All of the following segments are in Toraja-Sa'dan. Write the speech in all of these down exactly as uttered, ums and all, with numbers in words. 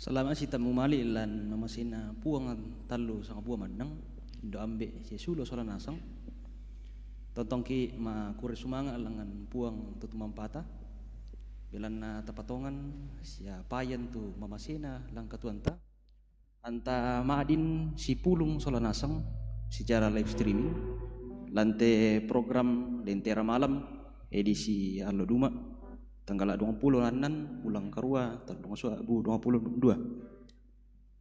Salama' sitammu mali' lan mamasena Puang tallu sangapua mannang, indo' ambe' sia siulo sola nasang. Tontongki' makure sumanga' langngan Puang tu tumampata, belanna tapatongan sia payan tu mamasena lan katuoanta. Anta ma'din sipulung sola nasang secara live streaming lan te program Lentera Malam edisi allo Duma', tanggala' duangpulo annan bulan karua taun duang pulo dua.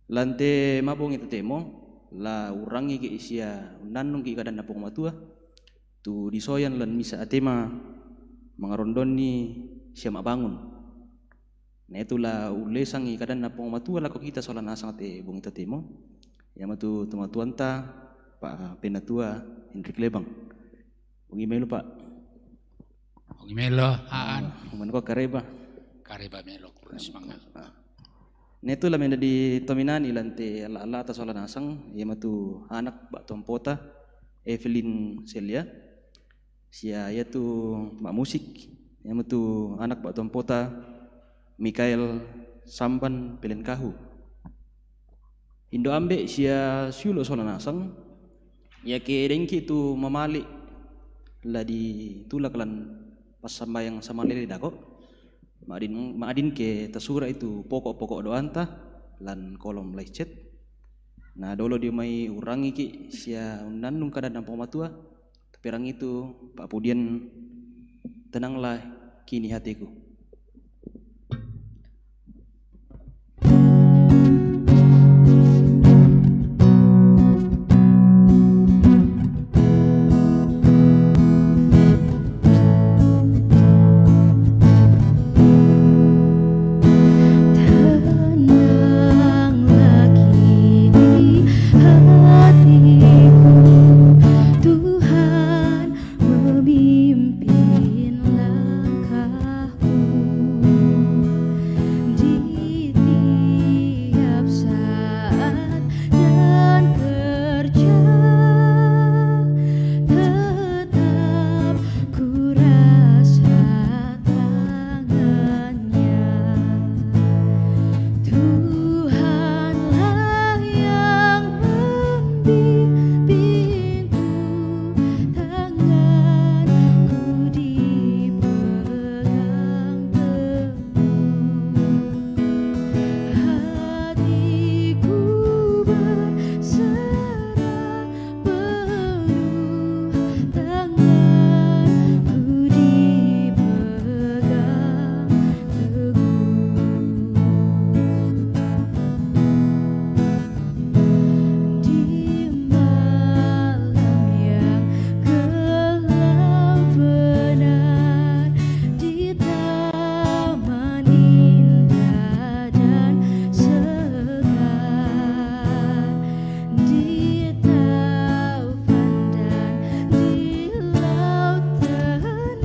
Lan te mabongi totemo, la urrangiki' sia unnannungki' kadanNa Puang Matua, tu disoyan lan misa atema mangarondonni sia ma'bangun. Na iatu la ullesangi kadanNa Puang Matua lako kita sola nasang te bongi totemo, iamatu tomatuanta Pa' Penatua Henrik Lebang. Bongi melo, Pa'. Bongi melo, Aan. Ah, manko kareba. Kareba melo, kurre sumanga'. Ah. Na iatu la menda'a di tominani lan te alla-allata sola nasang, iamatu anak ba'tu ampota, Evelyn Celia, sia iatu ma'musik, iamatu anak ba'tu ampota, Mikael Samban Pelenkahu. Indo' ambe' sia siulo sola nasang, iake dengki' tu mamali' la ditulak lan passambayang samalele dako', ma'din, ma'din ke tasura'i tu poko'-poko' doanta lan kolom live chat. Na dolo dio mai urrangiki' sia unnannung kadanNa Puang Matua, taperang itu pa'pudian, tenanglah kini hatiku. Tenanglah kini hatiku, Tuhan memimpin langkahku di tiap saat dan kerja. Tetap ku rasa tangannya. Tuhanlah yang membimbingku, tanganku dipegang teguh. Hatiku berserah penuh, tanganku dipegang teguh. Di malam yang gelap benar, di taman indah dan segar, di taufan dan di laut tenang,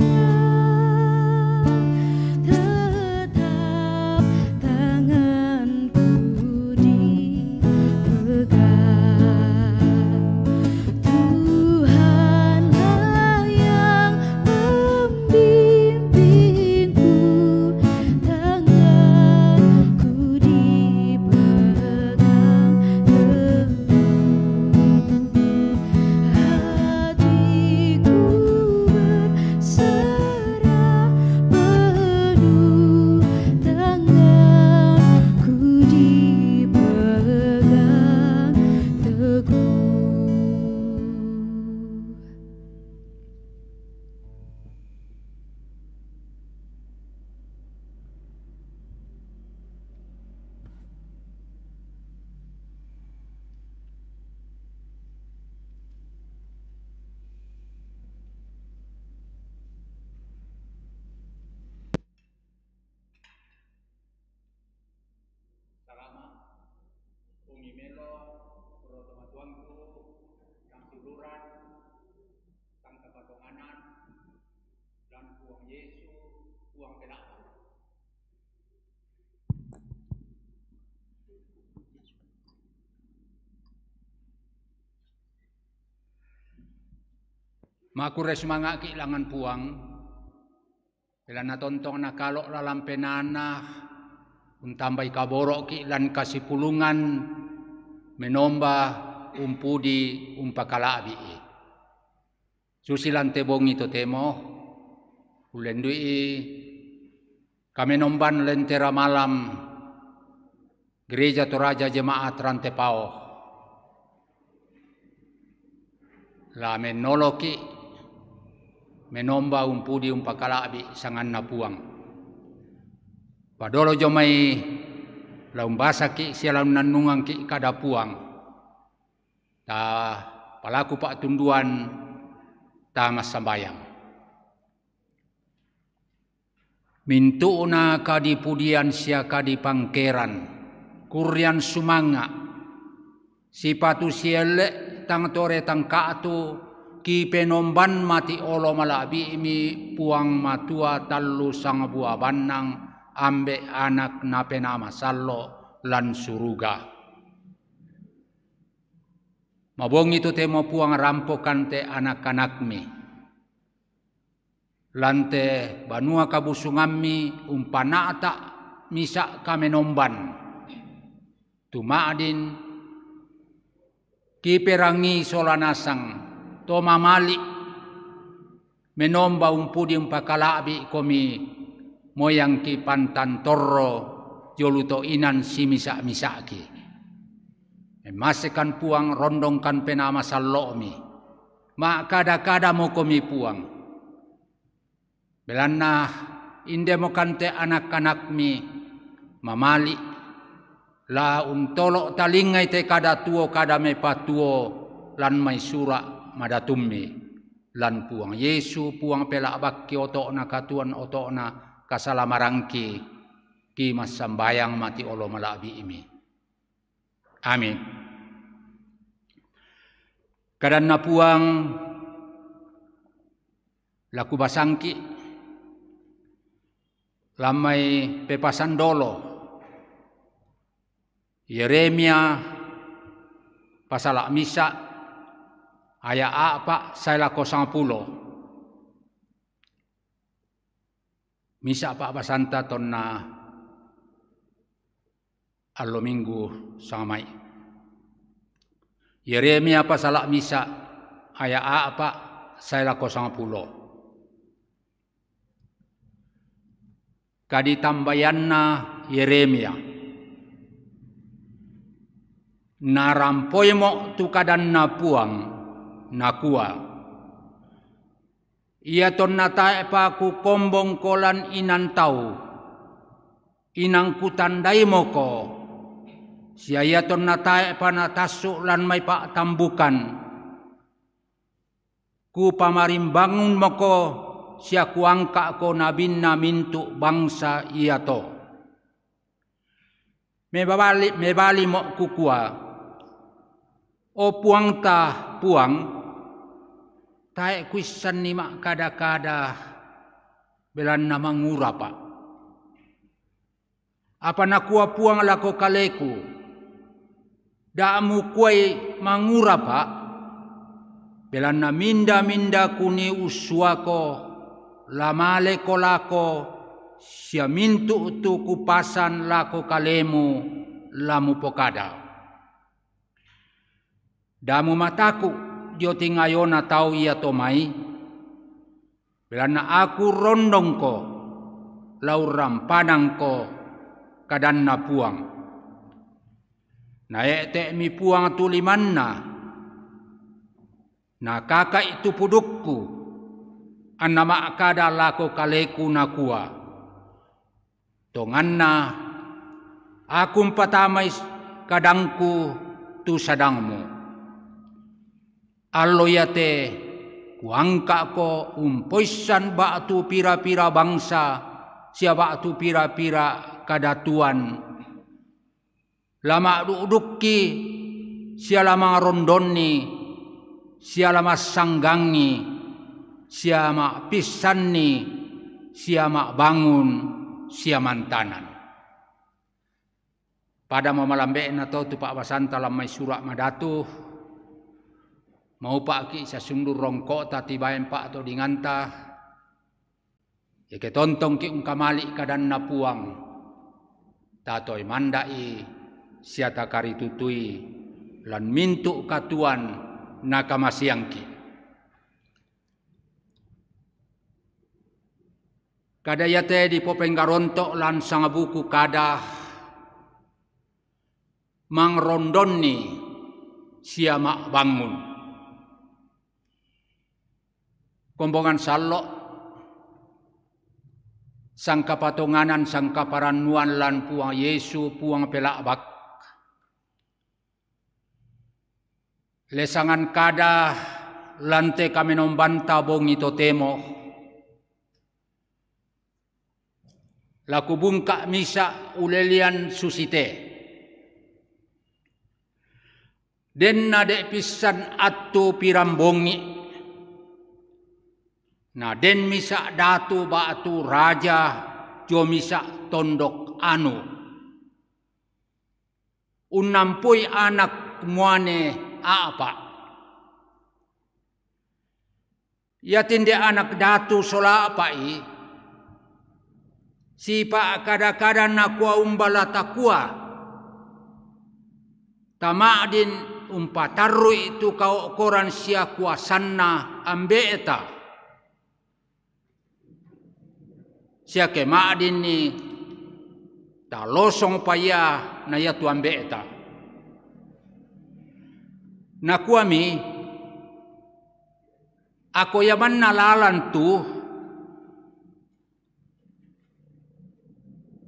tetap tanganku dipegang. Tuhanlah yang membimbingku, tanganku dipegang teguh. Hatiku berserah penuh, tanganku dipegang teguh. Salama', bongi melo, ro tomatuangku, tang siuluran, tang tapatonganan, lan Puang Yesu, Puang Pela'bang. Makure sumanga'ki' langngan Puang, belanna tontong nakalo' lalan penaanna, Untambai kaboro'ki' lan kasipulungan, menomba umpudi umpakala'bi'i. Susi lan te bongi totemo, ullendu'i kamenomban Lentera Malam Gereja Toraja Jemaat Rantepao. La mennoloki' menomba umpudi umpakala'bi' sanganna Puang. Padolo jomai la umbasaki' sia la unnannungangki' kada Puang. Ta palaku pa'tunduan, ta massambayang. Mintu'na kadipudian sia kadipangkeran, kurrian sumanga', sipatu sielle' tang tore tangka'tu, kipenomban mati olo mala'bi'mi Puang Matua tallu sangbua bannang, Ambe', Anak, na Penaa Masallo' lan suruga. Mabongi totemo Puang rampokan te anak-anakmi. Lan te banua kabusungammi umpana'ta' misa' kamenomban. Tuma'din kiperangi sola nasang to mamali' menomba umpudi umpakala'bi'komi moyangki pantan torro jolo to inan simisa'-misa'ki. Memmasekan Puang, rondongkan Penaa Masallo'mi. Ma'kada-kadamokomi Puang. Belanna indemokan te anak-anakmi mamali', la untolo' talingai te kada tuo, kada mepatuo lan mai sura' madatummi. Lan Puang Yesu, Puang pela'bakki oto'na, katuoan oto'na, kasalamarangki, ki massambayang mati olo mala'bi'mi. Amin. Kadanna Puang la kubasangki' lan mai pepasan dolo, Yeremia pasala' misa' aya' a'pa' sae lako sangpulo. Misa' pa'basanta tonna allo Minggu sangamai'. Yeremia pasala' misa' aya' a'pa' sae lako sangpulo. Kaditambayanna Yeremia. Narampoimo' tu kadanna Puang, nakua, Ia tonna tae'pa kukombongko lan inan tau, inang kutandaimoko, sia ia tonna tae'pa natassu' lan mai pa'tambukan, kupamarimbangunmoko sia kuangka'ko nabinna mintu' bangsa iato. Mebali-, mebalimo' kukua, O Puangta Puang, tae' kuissanni ma'kada-kada, belanna mangurapa'. Apa nakua Puang lako kaleku, Da' mukuai mangurapa', belanna minda-minda kuniussuako, la maleko lako, sia mintu' tu kupasan lako kalemu la mupokada. Da' mumataku' dio tingayona tau iato mai, belanna aku rondongko, la urrampanangko, kadanna Puang. Nae'te'mi Puang tu limanna, nakaka'i tu pudukku, anna ma'kada lako kaleku, nakua, Tonganna, aku mpatamai kadangku tu sadangmu. Allo iate kuangka'ko umpoissan ba'tu pira-pira bangsa sia ba'tu pira-pira kadatuan, la ma'du'dukki sia la marondonni sia la massanggangngi sia ma'pissanni sia ma'bangun sia mantanan. Padamo malambe'na to tu pa'basanta lan mai Sura' Madatu, maupa'ki' sasundung rongko'ta tibaen pa'todinganta, iake tontongki' ungkamali' kadanna Puang, Tatoi manda'i sia takaritutui lan mintu' katuoan nakamaseangki'. Kada iate dipopenggaronto' lan sangabuku kada mangrondonni sia ma'bangun. Kombongan sallo', sangkapatonganan, sangkaparannuan lan Puang Yesu, Puang pela'bak. Lesangan kada lan te kamenombanta bongi totemo. La kubungka' misa' ulelian susite. Den nade' pissan attu pirang bongi, na den misa' datu ba'tu raja dio misa' tondok anu. Unnampui anak muane a'pa'. Iatinde anak datu sola a'pa'i, sipa'kada-kada nakua umba la takua, tama'din umpatarru'i tu kao'koran sia kuasanna ambe'ta. Sia ke ma'dinni talosongpa ia na iatu ambe'ta. Nakuami, ako ia manna lalan tu,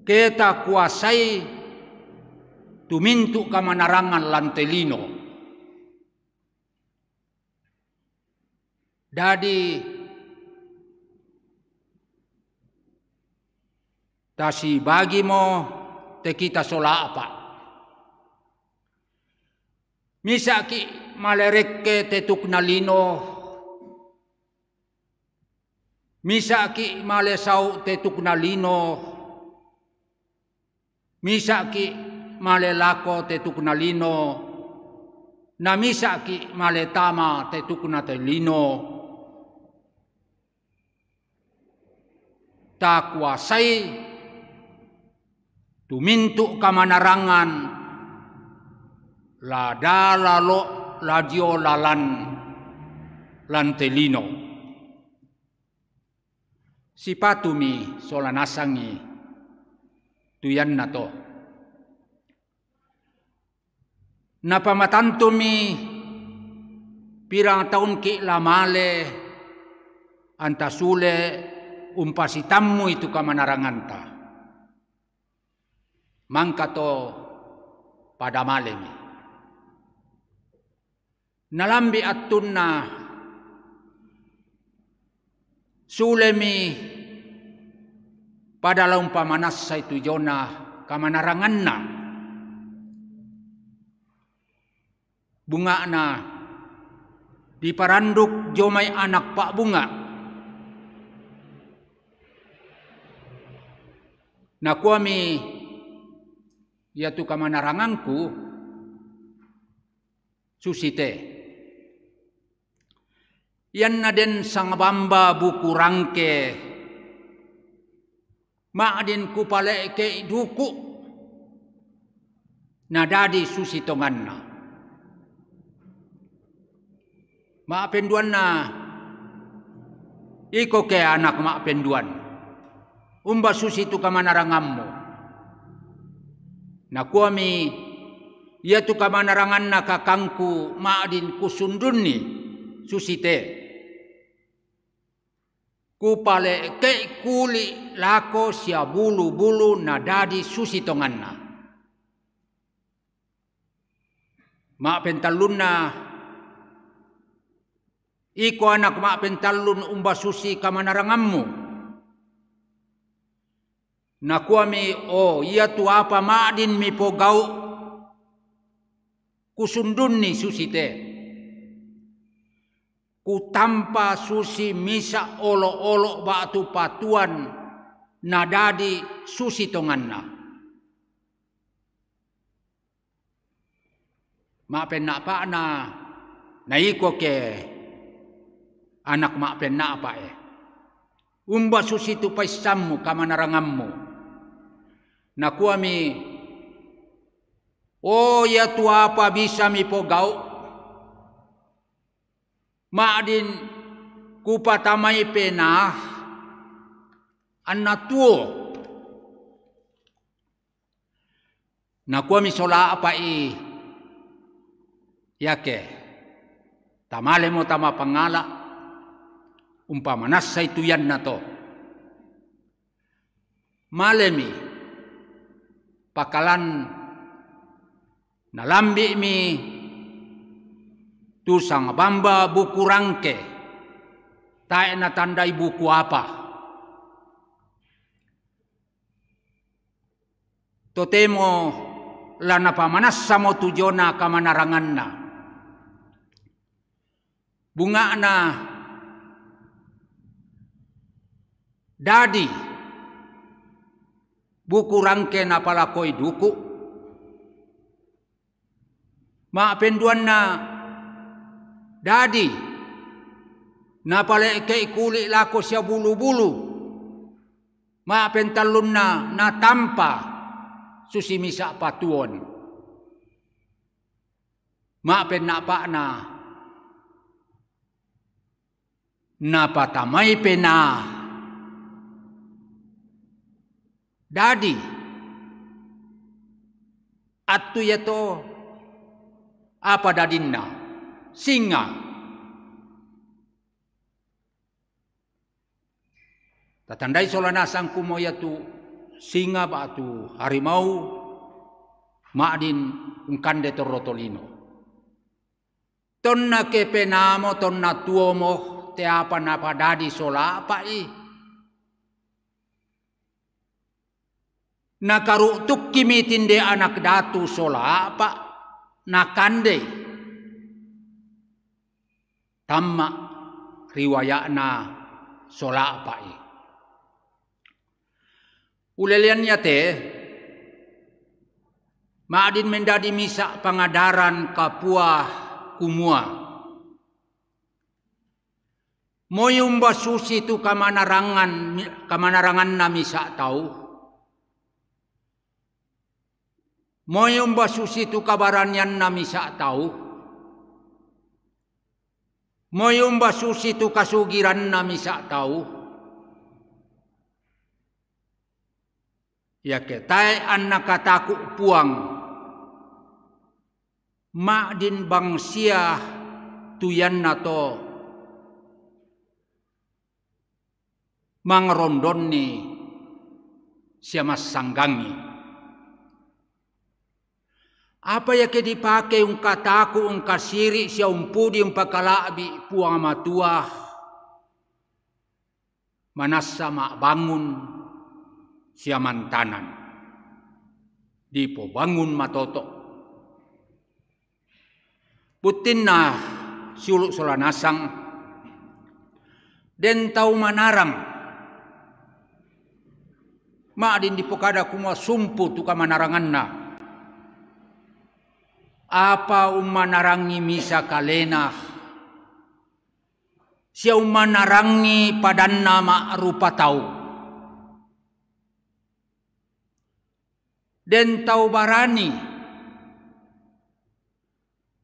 ke takuasai tu mintu' kamanarangan lan te lino. Dadi tasibagimo te kita sola a'pa'. Misa'ki' male rekke te tukna lino, misa'ki' male sau' te tukna lino, misa'ki' male lako te tukna lino, na misa'ki' male tama te tukna te lino. Takuasai tu mintu' kamanarangan la dalalo' la dio lalan lan te lino. Sipatumi sola nasangi tu iannato. Napamatantumi pirang taunki' la male anta sule umpasitammui tu kamanaranganta. Mangkato pada malemi. Nalambi' attunna sulemi pada la umpamanassai tu diona kamanaranganna. Bunga'na diparanduk dio mai anak pa'bunga'. Nakuami iatu kamanarangangku, susite. Ianna den sangbamba buku rangke, ma'din kupale'ke'i duku', nadadi susi tonganna. Ma'penduanna, iko ke anak ma'penduan, umba susi tu kamanarangammu? Nakuami, iatu kamanaranganna kakangku ma'din kusundunni, susite. Kupale'ke'i kuli' lako sia bulu-bulu nadadi susi tonganna. Ma'pentallunna, iko anak ma'pentallun, umba susi kamanarangammu? Nakuami, o iatu apa ma'din mipogau', kusundunni susite. Kutampa susi misa' olo'-olo' ba'tu patuan nadadi susi tonganna. Ma'penna'pa'na, na iko ke anak ma'penna'pa'e, umba susi tu paissammu kamanarangammu? Nakuami, "O, iatu apa bisa mipogau', ma'din kupatamai penaa anna tuo." Nakuami Sola'pa'i, "Iake tamalemo tama pangala', umpamanassai tu iannato." Malemi, pakalan nalambi'mi tu sangabamba buku rangke, tae' natandai buku apa. Totemo la napamanassamo tu diona kamanaranganna. Bunga'na dadi buku rangke napalakoi duku'. Ma'penduanna dadi napale'ke'i kuli' lako sia bulu-bulu. Ma'pentallunna natampa susi misa' patuon. Ma'penna'pa'na napatamai penaa dadi. Attu iato apa dadinna? Singa. Tatandai sola nasang kumua iatu singa ba'tu harimau ma'din ungkande torro tolino. Tonna ke penaamo, tonna tuomo, teapa napadadi Sola'pa'i. Nakaru'tukkimi tinde anak datu Sola'pa, nakandei. Tamma' riwaya'na Sola'pa'i. Ulelean iate, ma'din mendadi misa' pangadaran kapua kumua, moi umba susitu kamanarangan, kamanaranganna misa' tau, moi umba susitu kabaranianna misa' tau, moi umba susitu kasugiranna misa' tau. Iake tae' anna kataku' Puang, ma'din bangsia tu iannato mangrondonni sia massanggangngi. Apa iake dipake ungkataku', ungkasiri' sia umpudi umpakala'bi' Puang Matua, manassa ma'bangun sia mantanan, dipobangun matoto'. Buttinna siulu' sola nasang, den tau manarang, ma'din dipokada kumua sumpu tu kamanaranganna. Apa ummanarangi misa' kalena, sia ummanarangi padanna ma'rupa tau. Den tau barani,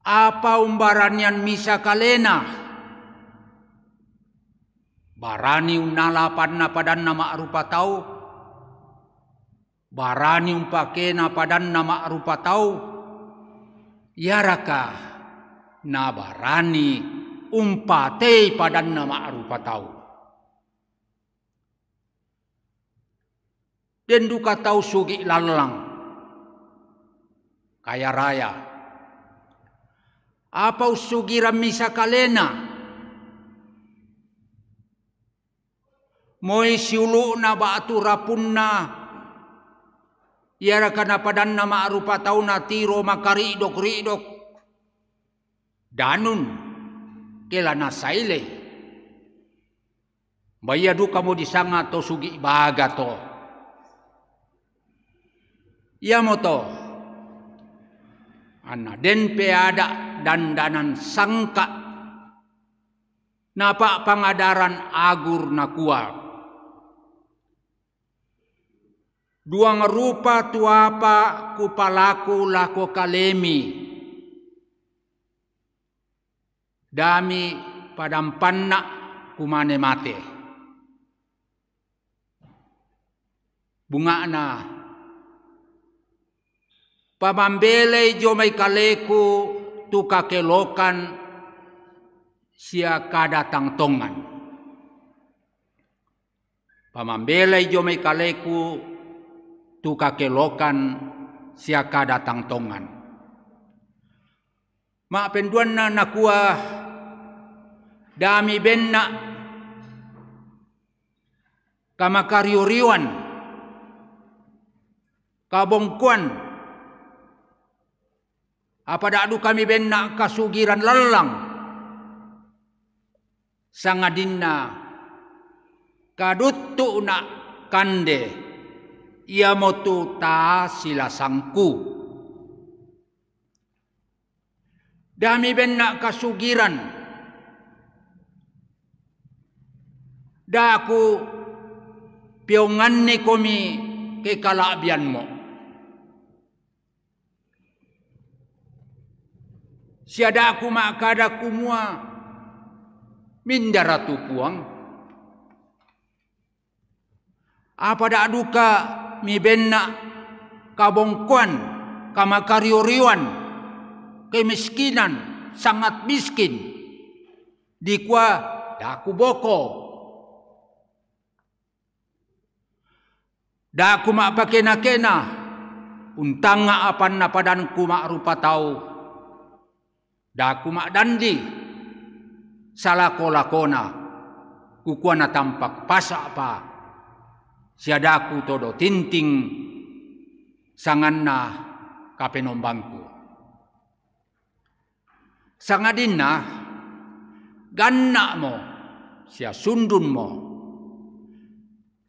apa umbaranian misa' kalena, barani unnala apanna padanna ma'rupa tau, barani umpakena padanna ma'rupa tau, iaraka nabarani umpatei padanna ma'rupa tau. Den duka tau sugi' lallang, kaya raya. Apa ussugirang misa' kalena? Moi siulu'na ba'tu rapunna, iaraka napadanna ma'rupa tau natiro makari'dok-ri'dok, danun, ke la nasaile. Baia dukamo disanga to sugi' baga to. Iamoto anna den peada' dandanan sangka', napa'pangadaran agur nakua, Duang rupa tu apa kupalaku lako kalemi, dami padampanna kumane mate. Bunga'na, pamambelei dio mai kaleku tu kakelokan sia kada tangtongan. Pamambelei dio mai kaleku tu kakelokan sia kada tangtongan. Ma'penduanna nakua, dami benna kamakario-rioan, kabongkoan, apa da'du kami benna kasugiran lallang, sangadinna kaduttu'na kande, iamotu tasilasangku. Dami benna kasugiran, daku peonganni komi kekala'bianmo. Sia daku ma'kada kumua, mindara tu Puang? Apa da'duka mibenna kabongkoan, kamakario-rioan, kemiskinan, sangat miskin, dikua daku boko. Daku ma'pakena-kena, untanga apanna padanku ma'rupa tau. Daku ma'dandi salako-lakona, kukua natampak pasa'pa, sia daku todo tinting sanganna kapenombangku. Sangadinna ganna'mo sia sundunmo,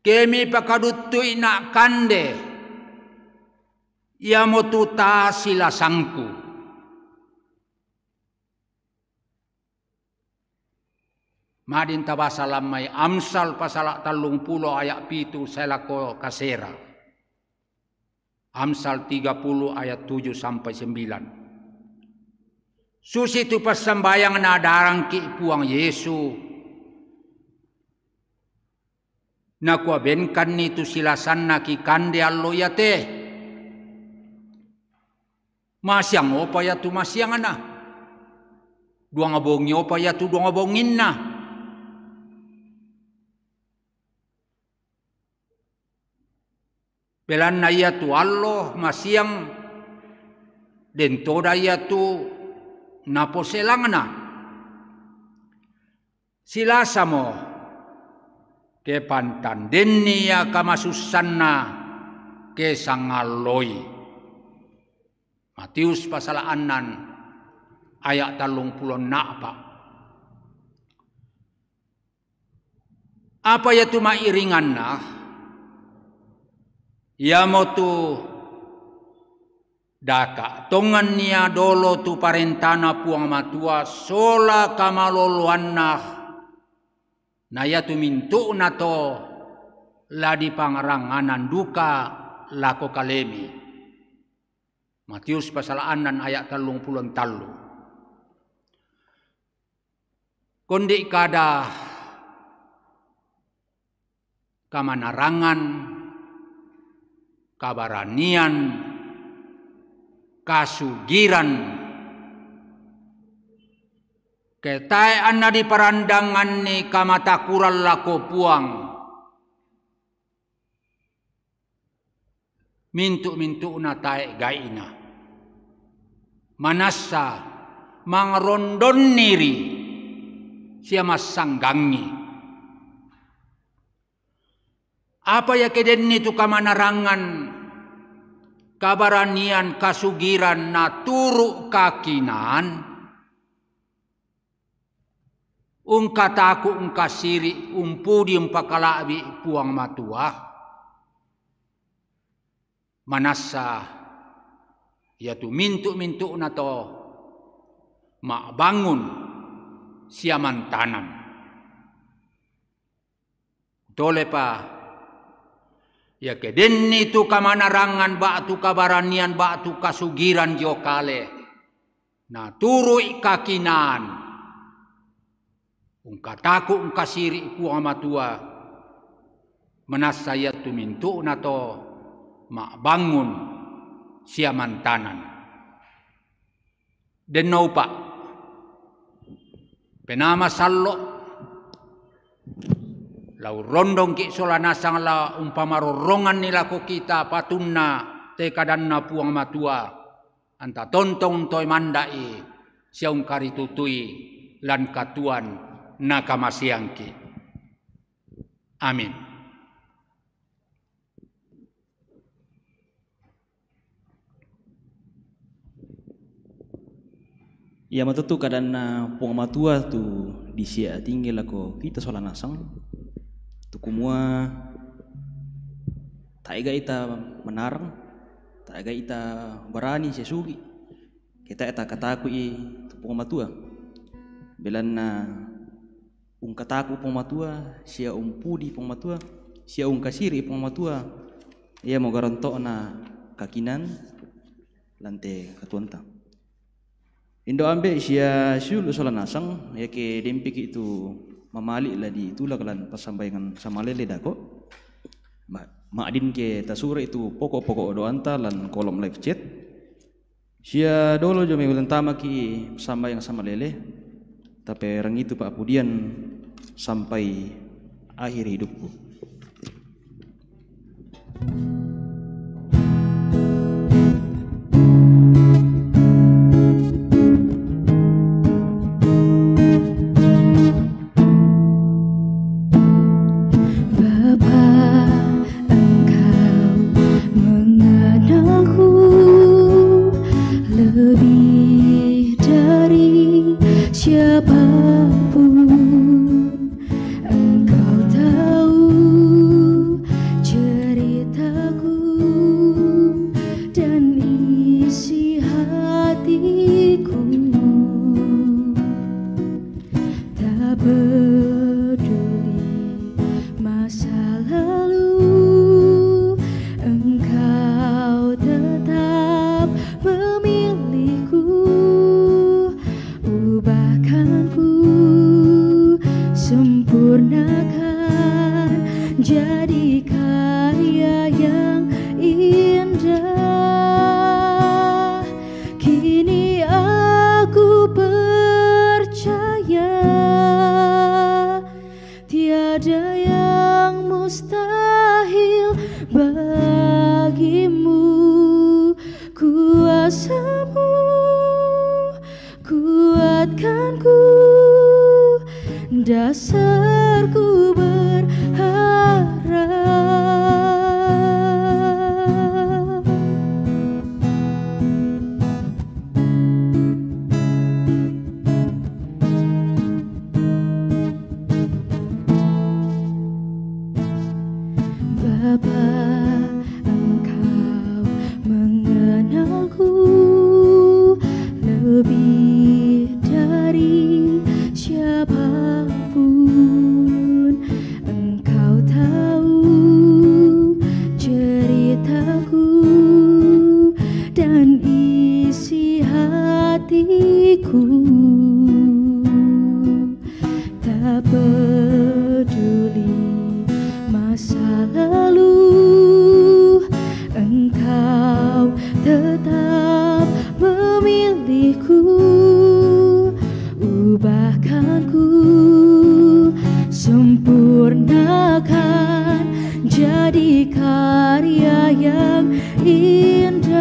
ke mipakaduttui'na kande, iamotu tasilasangku. Ma'din tabasa lammai Amsal pasala tallung pulo aya' pitu sae lako kasera. Amsal tiga puluh ayat tujuh sampai sembilan. Susitu passambayang nadarangki Puang Yesu, nakua, benkanni tu silasanna kikande allo iate. Masiang opa iatu masiangna, duang bongi opa iatu duang bonginna. Belanna iatu allo masiang, den toda iatu naposelangna. Silasamo, ke pantan denni ia kamasussanna ke sangalloi. Matius pasala annan aya' tallung pulo enna'pa. Apa iatu ma'iringanna? Iamotu daka' tongannia dolo tu parentana Puang Matua sola kamaloloanna, na iatu mintu'nato la dipangaranganan duka lako kalemi. Matius pasala annan aya' tallung pulo tallu. Kondi' kada kamanarangan, kabaranian, kasugiran, ke tae' anna diparandanganni kamatakuran lako Puang, mintu'-mintu'na tae' gai'na. Manassa mangrondonniri sia massanggangngi. Apa ia ke denni tu kamanarangan, kabaranian, kasugiran, naturu' kakinaan, ungkataku', ungkasiri', umpudi, umpakala'bi' Puang Matua, manassa iatu mintu'-mintu'nato ma'bangun sia mantanang. Tolepa Iake denni tu kamanarangan ba'tu kabaranian ba'tu kasugiran dio kale, naturu'i kakinaan. Ungkataku ungkasiri Puang Matua, manassa iatu mintu'na to ma'bangun sia mantanan. Denno upa', penama sallo, la urrondongki' sola nasang la umpamarorronganni lako kita patunna te kadanna Puang Matua, anta tontong toe manda'i sia ungkaritutui lan katuoan nakamaseangki. Amin. Ia matettu kadanna Puang Matua tu disia tinggi lako kita sola nasang, tu kumua taega ita manarang, taega ita barani sia sugi, ke tae takataku'i tu Puang Matua. Belanna ungkataku Puang Matua, sia umpudi Puang Matua, sia ungkasiri Puang Matua, iamo garonto'na kakinan lan te katuoanta. Indo' ambe' sia siulu' sola nasang, iake dempiki' tu mamali' la ditulak lan passambayangan samalele dako', ma-, ma'din ke tasure' tu poko'-poko' doanta lan kolom live chat, sia dolo dio mai ulantamaki' passambayang samalele, taperangitu pa'pudian sampai akhir hidupku. Bapa, Engkau mengenalku lebih dari siapapun. Engkau tahu ceritaku dan isi hatiku. Tak peduli masa lalu, Engkau tetap memilihku. Ubahkan ku, sempurnakan, jadi karya yang indah. Kini aku percaya, tiada yang mustahil bagimu. Kuasamu kuatkan ku, dasarku berharap. Bapa, Engkau mengenalku lebih dari siapapun. Engkau tahu ceritaku dan isi hatiku. Tak peduli masa lalu, Engkau tetap memilihku. Ubahkan ku, sempurnakan, jadi karya yang indah.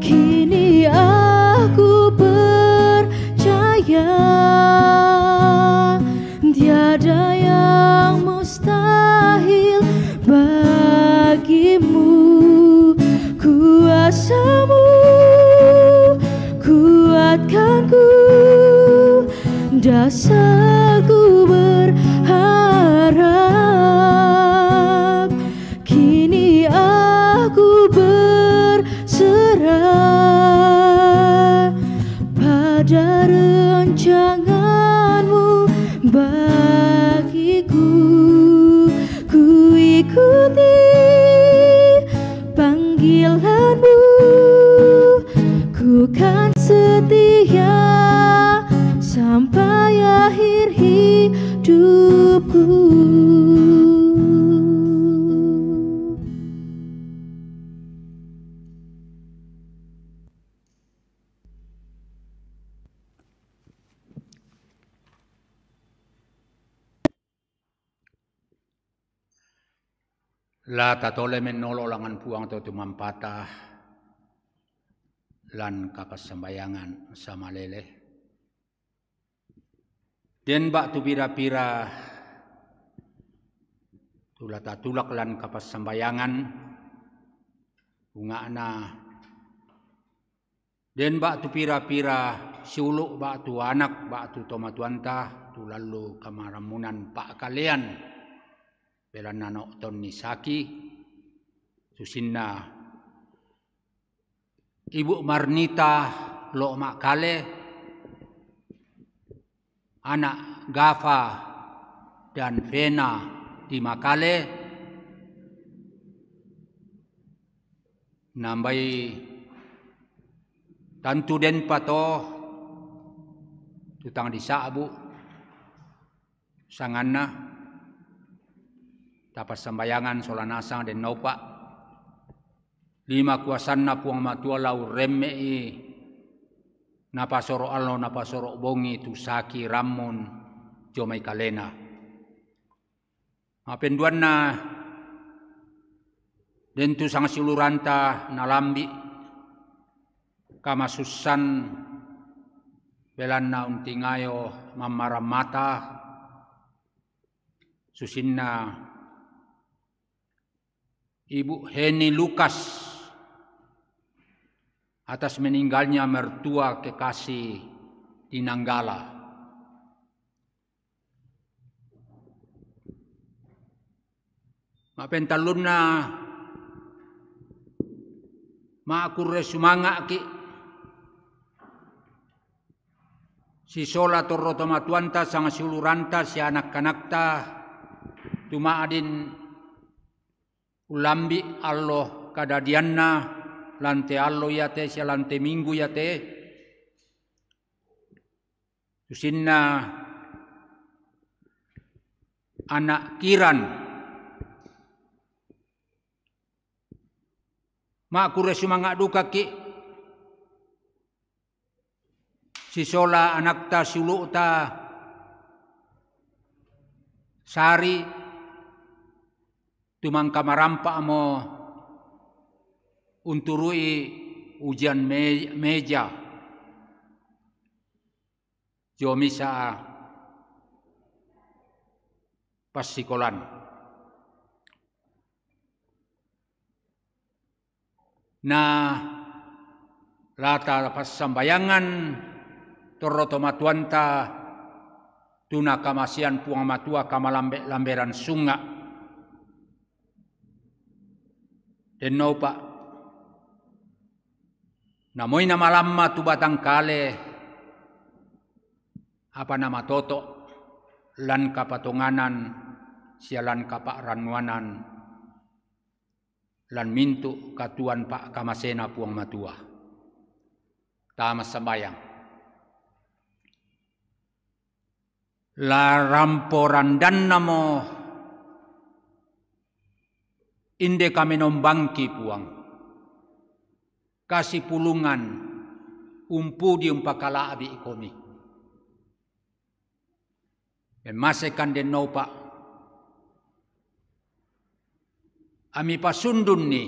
Kini aku percaya, tiada yang mustahil bagimu. Kuasamu kuatkan ku, dasarku berharap. Kini aku berserah pada rencanganmu bagiku. Ku Ikuti panggilanmu, ku kan setia sampai akhir hidupku. La tatole mennolo langan Puang to tumampata lan kapassambayangan samalele. Den ba'tu pira-pira tu la tatulak lan kapassambayangan, bunga'na den ba'tu pira-pira siulu' ba'tu anak ba'tu tomatuanta tu lallu kamarammunan pa'kalean, belanna no'tonni saki, susinna Ibu Marnita lo' ma'kale, ana' Gafa dan Fena di makale, nambai tantu denpa to tu tang disa'bu' sanganna, tapassambayangan sola nasang dennopa. Lima kuasanna Puang Matua la urremme'i, napasoro' allo, napasoro' bongi tu saki rammun jomai kalena. Ma'penduanna, den tu sangsiuluranta nalambi' kamasussan, belanna untingayo mammarang mata, susinna Ibu Heni Lukas atas meninggalnya mertua kekasih di Nanggala. Ma'pentallunna, ma'kurre sumanga'ki' sisola torro tomatuanta, sangsiuluranta, sia anak-anakta, tu ma'din ullambi' allo kadadianna, lan te allo iate sia lan te minggu iate, susinna ana' Kiran. Ma'kurre sumanga' dukaki' sisola anakta siulu'ta Sari, tu mangka marampa'mo unturu'i ujian me-, meja dio misa' passikolan. Na la tapassambayangan torro tomatuanta tu nakamasean Puang Matua kamalambe-lamberan sunga'. Dennopa, na moi namalamma tu batang kale, apa namatoto' lan kapatonganan sia lan kapa'rannuanan lan mintu' katuoan pa'kamasena Puang Matua. Tama sambayang. La rampo randannamo inde kamenombangki, Puang, kasipulungan umpudi umpakala'bi'komi. Memmasekan dennopa, ami pasundunni,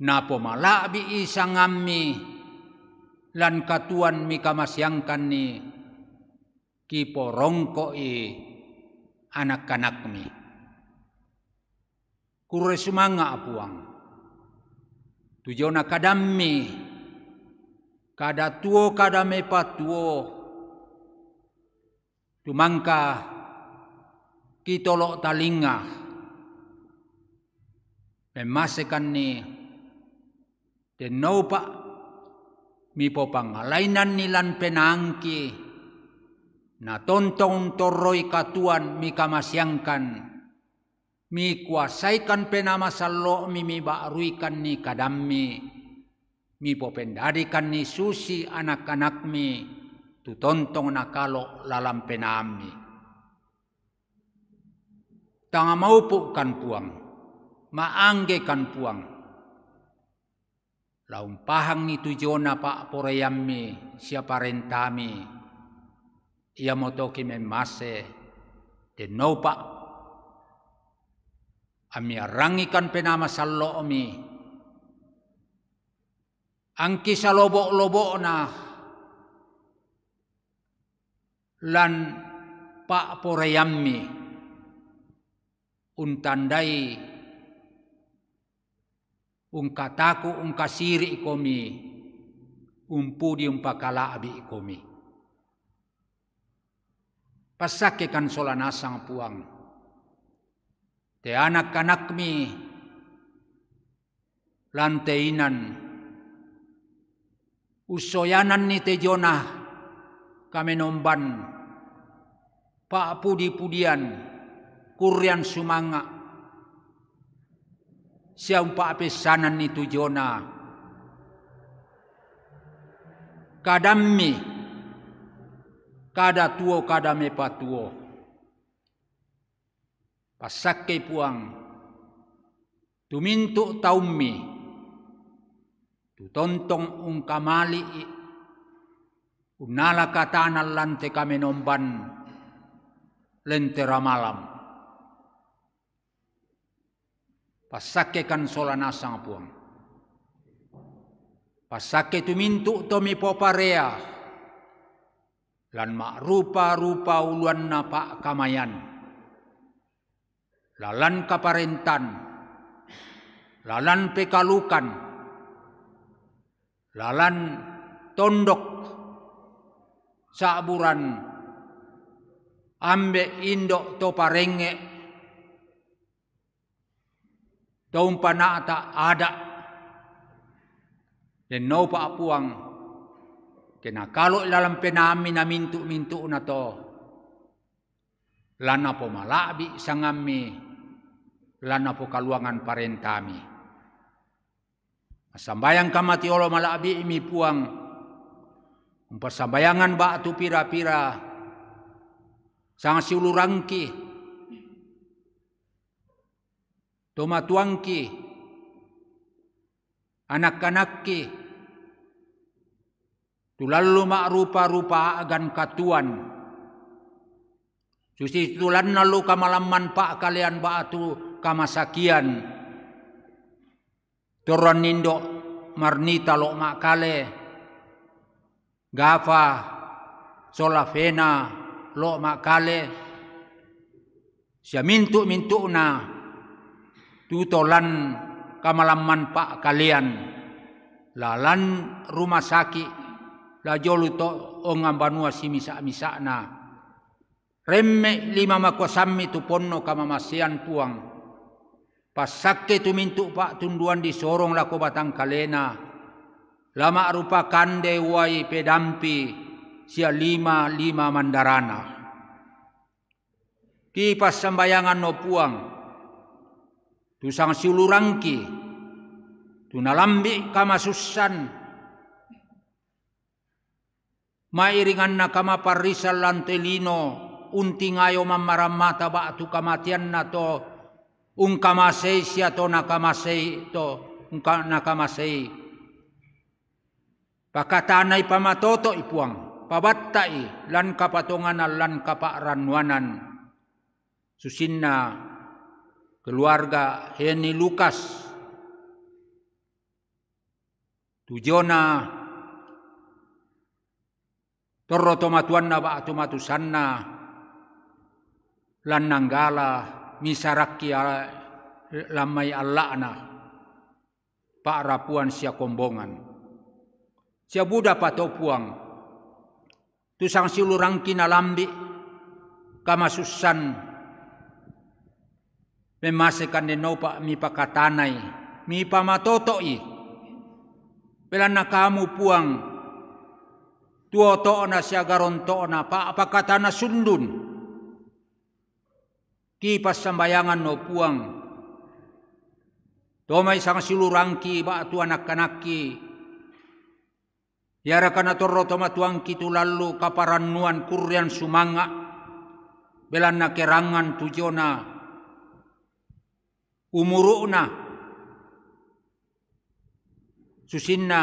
napomala'bi'i sangammi lan katuoan mikamaseangkanni, kiporongko'i anak-anakmi. Kurre sumanga', Puang, tu diona kadammi, kada tuo, kada mepatuo, tu mangka kitolo' talinga, memmasekanni dennopa mipopangalainanni lan penaangki, Na tontong torroi katuoan mikamaseangkan, mikuasaikan penamasallo'mi, miba'ruikanni kadammi, mipopendadikanni susi anak-anakmi, tu tontong nakalo' lalan penaammi. Tang maupu'kan Puang, ma'anggekan Puang. La umpahangngi tu diona pa'poraiammi sia parentami, iamoto kimemmase, dennoupa' ammiarangngikan penamasallo'mi, angkisalobo'-lobo'na lan pa'poraiammi, untandai ungkataku' ungkasiri'komi, umpudi umpakala'bi'komi. Passakkekan sola nasang Puang te anak-anakmi lan te inan, ussoyananni te diona kamenomban, pa'pudi-pudian, kurrean sumanga', sia umpa'peissananni tu diona kadammi, kada tuo, kada mepatuo. Passakkei Puang tu mintu' taummi, tu tontong ungkamali'i, unnala katana lan te kamenomban lentera malam. Passakkekan sola nasang Puang. Passakke tu mintu' to mipoparea lan ma'rupa-rupa uluanna pa'kamayan, lalan kaparentan, lalan pekalukan, lalan tondok, sa'buran, ambe', indo', to parengnge', to umpana'ta ada'. Dennoupa' Puang, ke nakalo' lalan penaammi na mintu'-mintu'na to, la napomala'bi' sangammi, la napokaluangan parentami. Massambayang kamatiolo mala'bi'mi Puang, umpassambayangan ba'tu pira-pira sangsiulurangki, tomatuangki, anak-anakki, tu lallu ma'rupa-rupa a'gan katuoan, susi tu lanna lu kamalamman pa'kalean ba'tu kamasakian, torroanni indo' Marnita lo' ma'kale, Gafa sola Fena lo' ma'kale, sia mintu'-mintu'na tu to lan kamalamman pa'kalean, lalan rumah saki', la jolo to ongang banua simisa'-misa'na. Remme' lima makuasammi tu ponno kamamasean Puang. Passakke tu mintu' pa'tunduan disorong lako batangkalena, la ma'rupa kande uai pedampi sia lima-lima mandarana. Kipassambayanganno Puang, tu sangsiulurangki, tu nalambi' kamasussan, ma'iringanna kamaparrisan lan te lino, untingayo mammarang mata ba'tu kamateanna to ungkamasei sia to nakamasei to ungka-, nakamasei. Pakatanai, pamatoto'i Puang, pabatta'i lan kapatonganan lan kapa'rannuanan, susinna keluarga Heni Lukas, tu diona torro tomatuanna ba'tu matusanna, lan nanggala misarakki a-, lan mai alla'na, pa'rapuan sia kombongan. Sia budapa to Puang, tu sangsiulurangki nalambi' kamasussan, memmasekan dennoupa' mipakatanai, mipamatoto'i. Belanna Kamu Puang, tu oto'na siagaronto'na pa'pakatana sundun. Kipassambayangan no Puang, tomai sangsiulurangki ba'tu anak-anakki, iaraka natorro tomatuangki tu lallu kaparannuan kurrean sumanga', belanna kerangngan tu diona umuru'na, susinna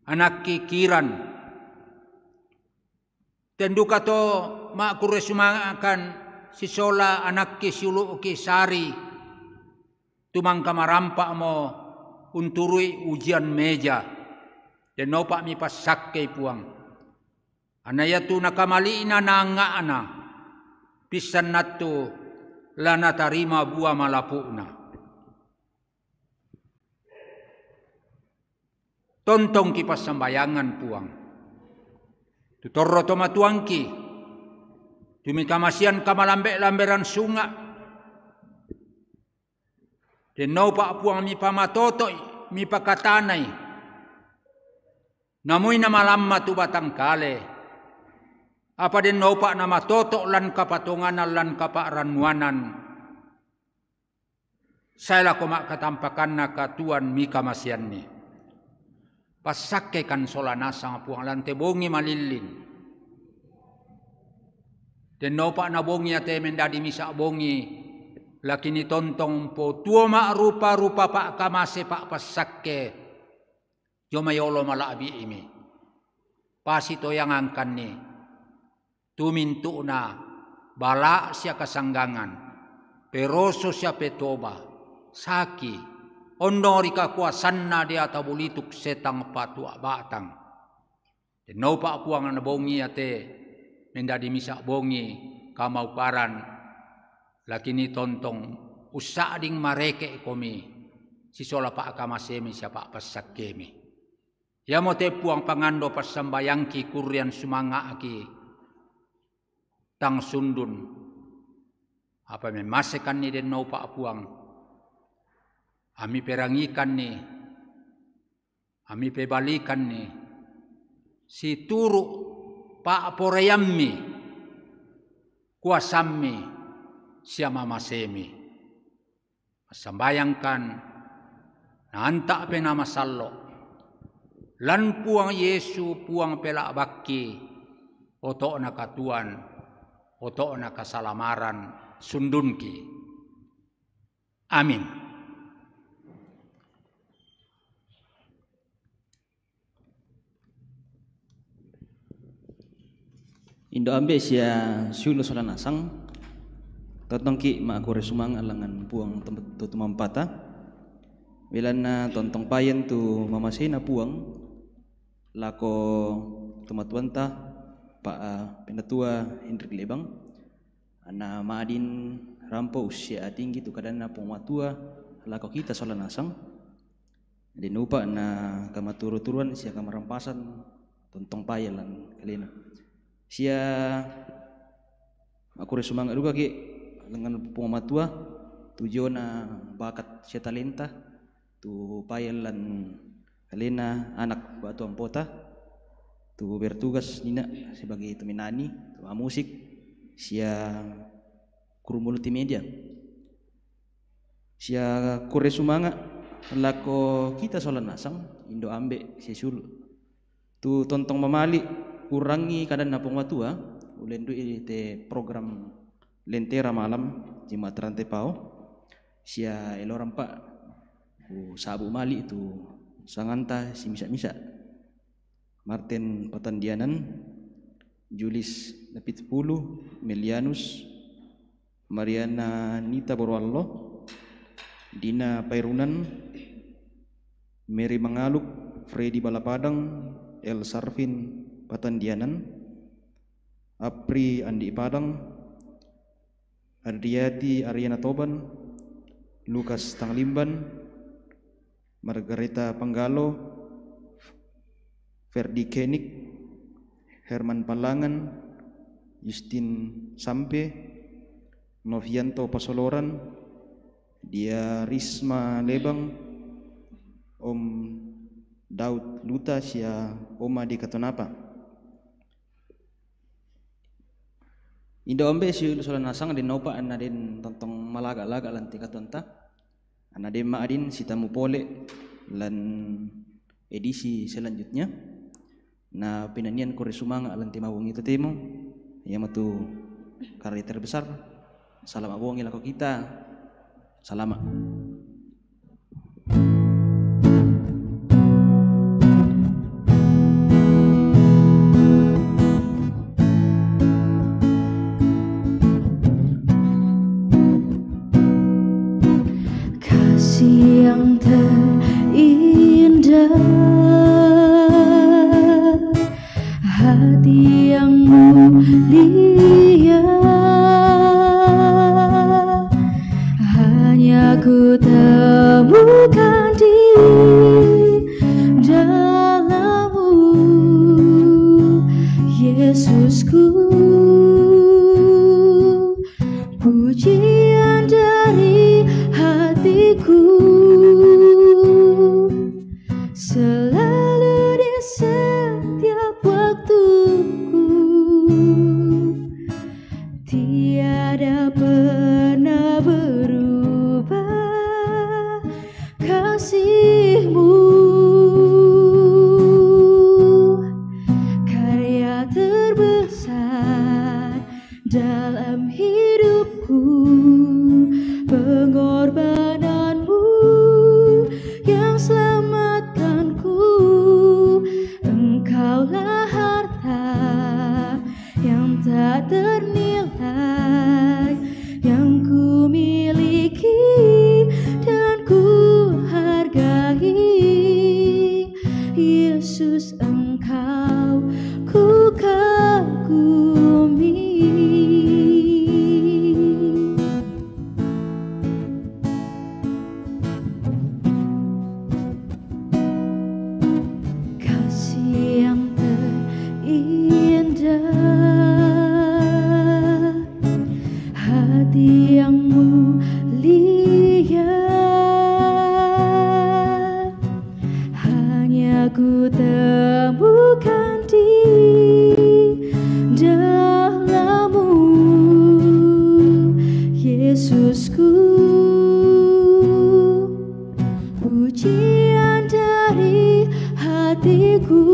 anakki Kiran. Tenduka to ma'kurre sumanga'kan sisola anakki siulu'ki Sari, tu mangka marampa'mo unturui ujian meja. Dennopa mipassakkei Puang. Anna iatu nakamali'na naangnga'na, pissannattu la natarima bua malapu'na. Tontongki passambayangan Puang. Tu torro tomatuangki, tu mikamasean kamalambe-lamberan sunga'. Dennopa Puang mipamatoto'i, mipakatanai. Namui namalamma tu batang kale. Apa dennopa namatoto' lan kapatonganan lan kapa'rannuanan. Sae lako ma'katampakanna katuoan mikamaseanni. Passakkekan sola nasang Puang lan te bongi malilling. Dennopa na bongi ate mendadi misa' bongi, lakini tontong potuo ma'rupa-rupa pa'kamase pa'passakke, dio mai olo mala'bi'imi. Pasitoyangangkanni tu mintu'na bala' sia kasanggangan, peroso sia petoba, saki, ondong ri kakuasanna deata bulituk setang patua batang. Dennopa Puang na bongi ate mendadi misa' bongi kamauparan, lakini tontong ussa'ding mareke'komi sisola pa'kamasemi sia pa'passakkemi. Iamote Puang pangando passambayangki kurrean sumanga'ki tang sundun. Apa memmasekanni dennopa Puang, ami perangikanni, ami pebalikanni, situru' pa'poraiammi, kuasammi, sia mamasemi. Passambayangkan, naanta' Penaa Masallo', lan Puang Yesu Puang pela'bakki, oto'na katuoan, oto'na kasalamaran sundunki. Amin. Indo' ambe' sia siulu' sola nasang, tontongki' ma'kurre sumanga' langngan Puang tem-, to tumampata, belanna tontong payan tu mamaseina Puang lako tomatuanta Pa-, Penatua Henrik Lebang, anna ma'din rampo ussia tinggi tu kadanna Puang Matua lako kita sola nasang. Dennupa na kamaturu-turuan sia kamarampasan tontong payan lan kalena. Sia ma'kurre sumanga' dukaki' langngan Puang Matua, tu diona bakat sia talenta, tu payan lan kalena anak ba'tu ampota, tu bertugas nina' sebagai to menani, to ma'musik, sia kru multimedia. Sia kurre sumanga' lako kita sola nasang, indo' ambe' sia siulu'. Tu tontong mamali' kurangi kadanna Puang Matua, ulendu'i te program Lentera Malam, Jemaat Rantepao, sia elorampa' ku sabu mali' tu sanganta simisa'-misa'. Martin Patandianan, Julis Napitpulu, Melianus, Mariana Nita Boroallo, Dina Pairunan, Mary Mangaluk, Freddy Balapadang, El Sarfin Patandianan, Apri Andi Padang, Adriati Ariana Toban, Lukas Tanglimban, Margareta Panggalo, Ferdi Kenik, Herman Palangan, Justin Sampe, Novianto Pasoloran, Dia Risma Lebang, Om Daud Luta sia Oma di Katonapa. Inda ombe si sola nasang den opa anna den tontong malaga-laga lan ti katuanta. Anna den ma adin sitamu pole lan edisi selanjutnya. Na pinanian kore sumanga lan ti mawang itu temo. Ia matu karya terbesar. Salama bongi lako kita. Salama. Kasih yang terindah, hati yang mulia, hanya ku temukan di dalammu, Yesusku. Pujian dari hatiku selalu di setiap waktuku. Tiada pernah berubah kasihmu. Karya terbesar dalam hidupku, pengorbananmu yang selamatkanku. Engkaulah harta yang tak ternilai yang ku miliki dan ku hargai. Yesus, Engkau ku kagumi. Kasih yang terindah, hati yang mulia, hanya ku temukan di dalammu, Yesusku. Pujian dari hatiku